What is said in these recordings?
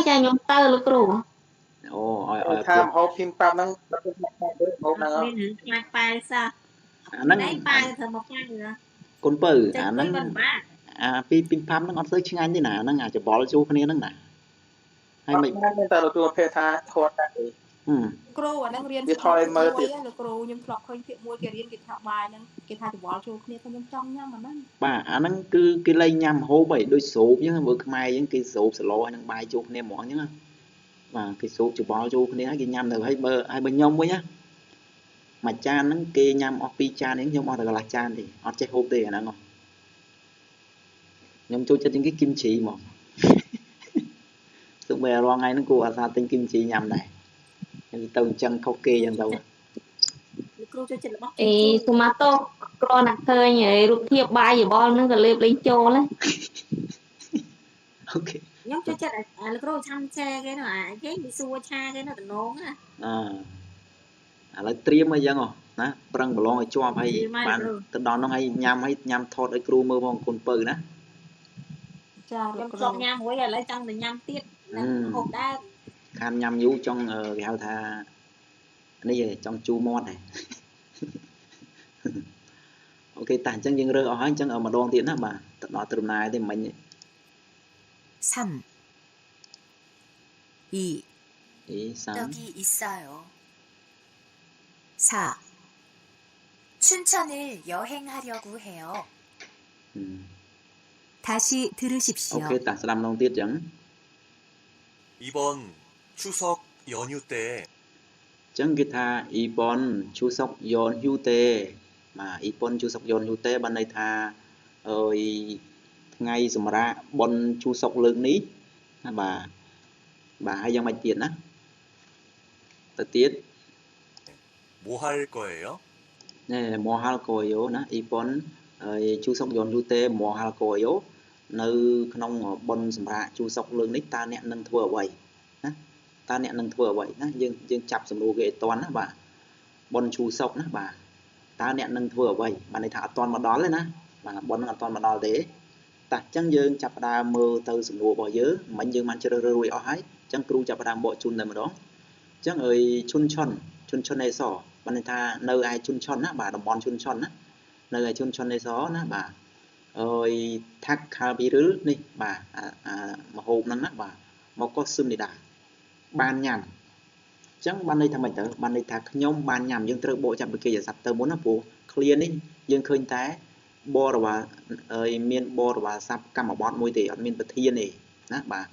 ចាខ្ញុំទៅលោកគ្រូ អូឲ្យឲ្យ ថាមហូបភីមប៉ាប់ហ្នឹងហូបហ្នឹង មានរឿងខ្លាចប៉ែសោះ អាហ្នឹង ប៉ែធ្វើមកប៉ែ កូនពៅអាហ្នឹងអាពីពីផាំហ្នឹងអត់សូវឆ្ងាញ់ទេណាហ្នឹងអាចបល់ចូលគ្នាហ្នឹងណាហើយមិន មានតែលោកគ្រូភេថាធាត់តែ គ្រូអាហ្នឹងរៀន វាថយមើលទៀត លោកគ្រូខ្ញុំធ្លាប់ឃើញភាគមួយគេរៀនគេថាបាយហ្នឹងគេថាច្បល់ចូលគ្នាតែខ្ញុំចង់ញ៉ាំអាហ្នឹង បាទអាហ្នឹងគឺគេលែងញ៉ាំហូបហីដូចស្រូបអញ្ចឹងមើលខ្មែរអញ្ចឹងគេស្រូបសឡហើយនឹងបាយចូលគ្នាហ្មងអញ្ចឹងបាទគេស្រូបច្បល់ចូលគ្នាហើយគេញ៉ាំទៅហើយបើហើយបើខ្ញុំវិញណាមួយចានហ្នឹងគេញ៉ាំអស់ពីរចាននេះខ្ញុំអស់តែកន្លះចានទេអត់ចេះហូបទេអាហ្នឹងខ្ញុំចូលចិត្តជាងគេគីមជីហ្មងសូម្បីរាល់ថ្ងៃហ្នឹងគូអាសាទិញគីមជីញ៉ាំដែរខ្ញុំទៅអញ្ចឹងខុសគេអញ្ចឹងទៅ លោកគ្រូចូលចិត្តរបស់ អេសូម៉ាតូគ្រាន់តែឃើញរូបភាពបាយយោបល់ហ្នឹងក៏លេបលេងចូលហ្នឹង អូខេ ខ្ញុំចូលចិត្តអាលោកគ្រូឆាំឆែគេនោះអាគេមីសួរឆាគេនោះតំណងណា អឥឡូវត្រៀមអីចឹងហ៎ណាប្រឹងប្រឡងឲ្យជាប់ហើយបានទៅដល់នោះហើយញ៉ាំហើយញ៉ាំថតឲ្យគ្រូមើលផងកូនពៅណា ចាលោក ខ្ញុំធ្លាប់ញ៉ាំមួយឥឡូវចង់ទៅញ៉ាំទៀតនឹងហូបដែរ ខានញ៉ាំយូរចង់គេហៅថានេះចង់ជូរមាត់ដែរអូខេតាអញ្ចឹងយើងរើសអស់ហើយអញ្ចឹងម្ដងទៀតណាបាទទៅដល់ត្រឹមណាទេមិញ 3 2 អី3 떡이 있어요. 4. 춘천을 여행하려고 해요. 다시 អូ 들으십시오. ខេតាស្ដាប់ម្ដងទៀតអញ្ចឹង 이번 추석 연휴 때 អញ្ចឹងគេថាអ៊ីប៉ុនឈូសុកយ៉នហ៊ូតេបាទអ៊ីប៉ុនឈូសុកយ៉នហ៊ូតេបានន័យថាអើយថ្ងៃសម្រាប់បុណ្យឈូសុកលើកនេះណាបាទបាទហើយយ៉ាងម៉េចទៀតណាទៅទៀត 뭐 할 거예요? ណែមហាល់កូយ៉ូណាអ៊ីប៉ុនហើយជូសុកយ៉នយូតេមហាល់កូយ៉ូនៅក្នុងបុណ្យសម្រាប់ជូសុកលើកនេះតើអ្នកនឹងធ្វើអ្វីណាតើអ្នកនឹងធ្វើអ្វីណាយើងយើងចាប់សំណួរគេឲ្យតាន់ណាបាទបុណ្យជូសុកណាបាទតើអ្នកនឹងធ្វើអ្វីបានន័យថាអត់តាន់មកដល់ទេណាបាទបុណ្យនឹងអត់តាន់មកដល់ទេតោះអញ្ចឹងយើងចាប់ផ្ដើមមើលទៅសំណួររបស់យើងមិញយើងបានជ្រើសរើសរួចអស់ហើយអញ្ចឹងគ្រូចាប់ផ្ដើមបកជូនតែម្ដងអញ្ចឹងអើយឈុនឆុនឈុនឆុនអេសបានន័យថានៅឯជុនឆុនណាបាទតំបន់ជុនឆុនណានៅឯជុនឆុនអេសណាបាទអើយថាក់ខាល់ពីរឹលនេះបាទអាមហូបហ្នឹងណាបាទមកក៏ស៊ឹមនីដាបានញ៉ាំអញ្ចឹងបានន័យថាម៉េចទៅបានន័យថាខ្ញុំបានញ៉ាំយើងត្រូវបកចាប់ពីកិរិយាសព្ទទៅមុនណាព្រោះឃ្លានេះយើងឃើញតែបរិវាអើយមានបរិវាសព្ទកម្មបត្តិមួយទេអត់មានប្រធានទេណាបាទ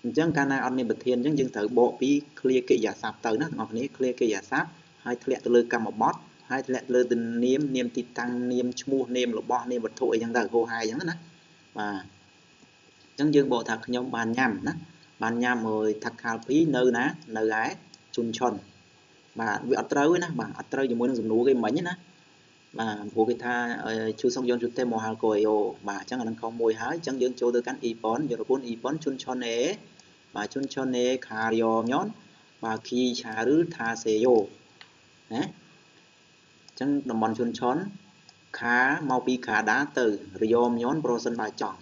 អញ្ចឹងកាលណាអត់មានប្រធានអញ្ចឹងយើងត្រូវបកពីឃ្លាកិរិយាសព្ទទៅណាទាំងអស់គ្នាឃ្លាកិរិយាសព្ទហើយធ្លាក់ទៅលើកម្មបត្តិហើយធ្លាក់លើទៅនាមនាមទីតាំងនាមឈ្មោះនាមរបស់នាមវត្ថុអីចឹងទៅហោហាយចឹងណាបាទអញ្ចឹងយើងបកថាខ្ញុំបានញ៉ាំណាបានញ៉ាំហើយថាក់ខាល់ពីនៅណានៅឯជុនឆុនបាទវាអត់ត្រូវទេណាបាទអត់ត្រូវជាមួយនឹងសំណួរគេមិញណាបាទព្រោះគេថាជូសុកយ៉នជូតេមហាល់កូអេអូបាទអញ្ចឹងអានឹងខុសមួយហើយអញ្ចឹងយើងចូលទៅកាន់អ៊ីប៉ុនយរពុនអ៊ីប៉ុនជុនឆុនអេបាទជុនឆុនអេខារីយ៉ញ៉នបាទគីឆាឬថាសេយ៉ូណាអញ្ចឹងតំបន់ជុនឆុនខាមកពីខាដាទៅរយមញ៉នប្រសិនបើចង់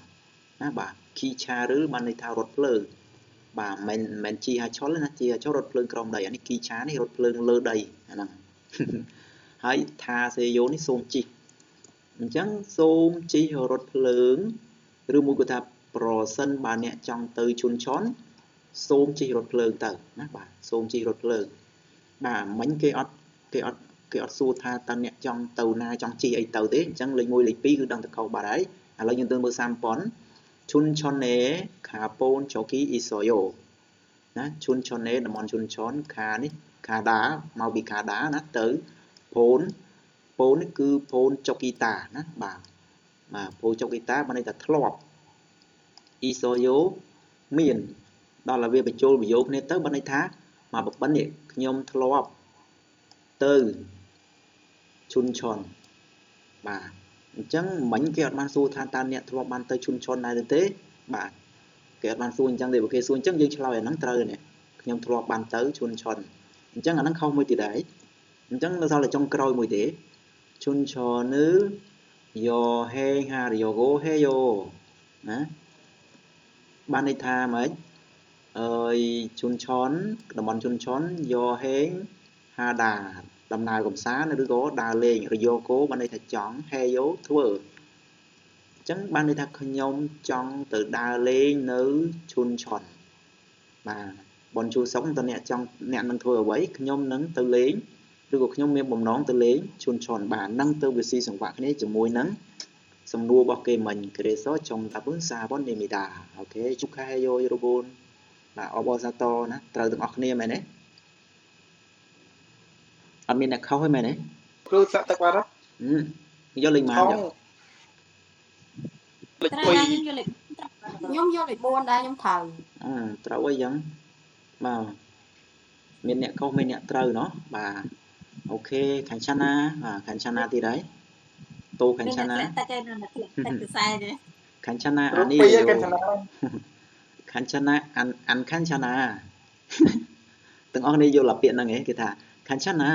ណាបាទគីឆាឬបានន័យថារថភ្លើងបាទមិនមែនជីហាឆុលណាជីហាឆុលរថភ្លើងក្រោមដីអានេះគីឆានេះរថភ្លើងលើដីអាហ្នឹងហើយថាសេយ៉ូនេះសូមជីអញ្ចឹងសូមជីរថភ្លើងឬមួយក៏ថាប្រសិនបើអ្នកចង់ទៅជុនឆុនសូមជីរថភ្លើងទៅណាបាទសូមជីរថភ្លើងបាទមិញគេអត់គេអត់គេអត់សួរថាតើអ្នកចង់ទៅណាចង់ជិះអីទៅទេអញ្ចឹងលេខ1លេខ2គឺដឹងតែខុសបាត់ហើយឥឡូវយើងទៅមើល30ប៉ុនឈុនឆុនេខាប៉ូនចូគីអ៊ីសូយ៉ូណាឈុនឆុនេតំបន់ឈុនឆុនខានេះខាដាមកពីខាដាណាទៅប៉ូនប៉ូននេះគឺប៉ូនចុគីតាណាបាទបាទប៉ូនចុគីតាបានន័យថាធ្លាប់អ៊ីសូយ៉ូមានដល់ឲ្យវាបញ្ចូលប្រយោគគ្នាទៅបានន័យថាមកបបិននេះខ្ញុំធ្លាប់ទៅជុនឆុនបាទអញ្ចឹងមិញគេអត់បានសួរថាតើអ្នកធ្លាប់បានទៅជុនឆុនដែរទេបាទគេអត់បានសួរអញ្ចឹងទេបើគេសួរអញ្ចឹងយើងឆ្លើយអាហ្នឹងត្រូវនេះខ្ញុំធ្លាប់បានទៅជុនឆុនអញ្ចឹងអាហ្នឹងខុសមួយទៀតដែរអញ្ចឹងនៅសល់តែចុងក្រោយមួយទេជុនឆនឺយ៉ហេហារយ៉ូកូហេយ៉ូណាបានន័យថាម៉េច អើយជុនឆនតំបន់ជុនឆនយោហេងហាដាដំណើរកំសាន្តឬក៏ដើរលេងរយោគោបានន័យថាចង់ហេយោធ្វើអញ្ចឹងបានន័យថាខ្ញុំចង់ទៅដើរលេងនៅជុនឆនបាទបនជួសុកតើអ្នកចង់អ្នកនឹងធ្វើអ្វីខ្ញុំនឹងទៅលេងឬក៏ខ្ញុំមានបំណងទៅលេងជុនឆនបាទនឹងទៅវិស៊ីសង្វាក់គ្នាជាមួយនឹងសំណួររបស់គេមិញក្រេសចុងតាបុនសាបុននីមីដាអូខេជុខែយោយរបូនបាទអបអរសាទរណាត្រូវទាំងអស់គ្នាមែនទេអត់មានអ្នកខុសទេមែនទេ គ្រូសាក់ទឹកបាត់ ហឹមយកលេខម៉ាន ថង ចុះ លេខ ត្រូវដែរខ្ញុំយកលេខត្រូវ ខ្ញុំយកលេខ4ដែរខ្ញុំត្រូវ អឺត្រូវអីចឹងបាទមានអ្នកខុសមានអ្នកត្រូវណោះបាទអូខេខាញ់ឆាណាបាទខាញ់ឆាណាទៀតហើយតូខាញ់ឆាណា ធ្លាក់ទឹកឯនៅធ្លាក់ទឹកខ្សែទេ ខាញ់ឆាណា រូ អានេះ បពីរគេថា ខាញ់ឆាណាអានអានខាញ់ឆាណាទាំងអស់គ្នាយល់អាពាក្យហ្នឹងឯងគេថាខាញ់ឆាណា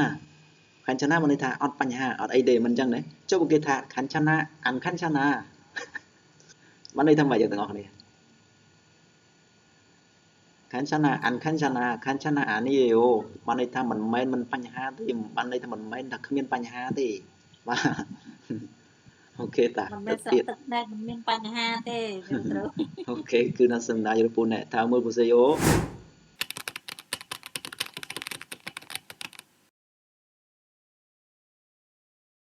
ខាញ់ឆាណាមានន័យថាអត់បញ្ហាអត់អីទេមិនចឹងទេចុះបើគេថាខាញ់ឆាណាអានខាញ់ឆាណាបានន័យថាម៉េចទាំងអស់គ្នាខាញ់ឆាណាអានខាញ់ឆាណាខាញ់ឆាណាអានេះអូបានន័យថាមិនមែនមិនបញ្ហាទេបានន័យថាមិនមែនថាគ្មានបញ្ហាទេបាទអូខេតា មិនមែន ទៅទៀត ស្ទឹកភ្នែកមិនមានបញ្ហាទេវាត្រូវ 오케이, 그났습니다. 여러분, 다음을 보세요.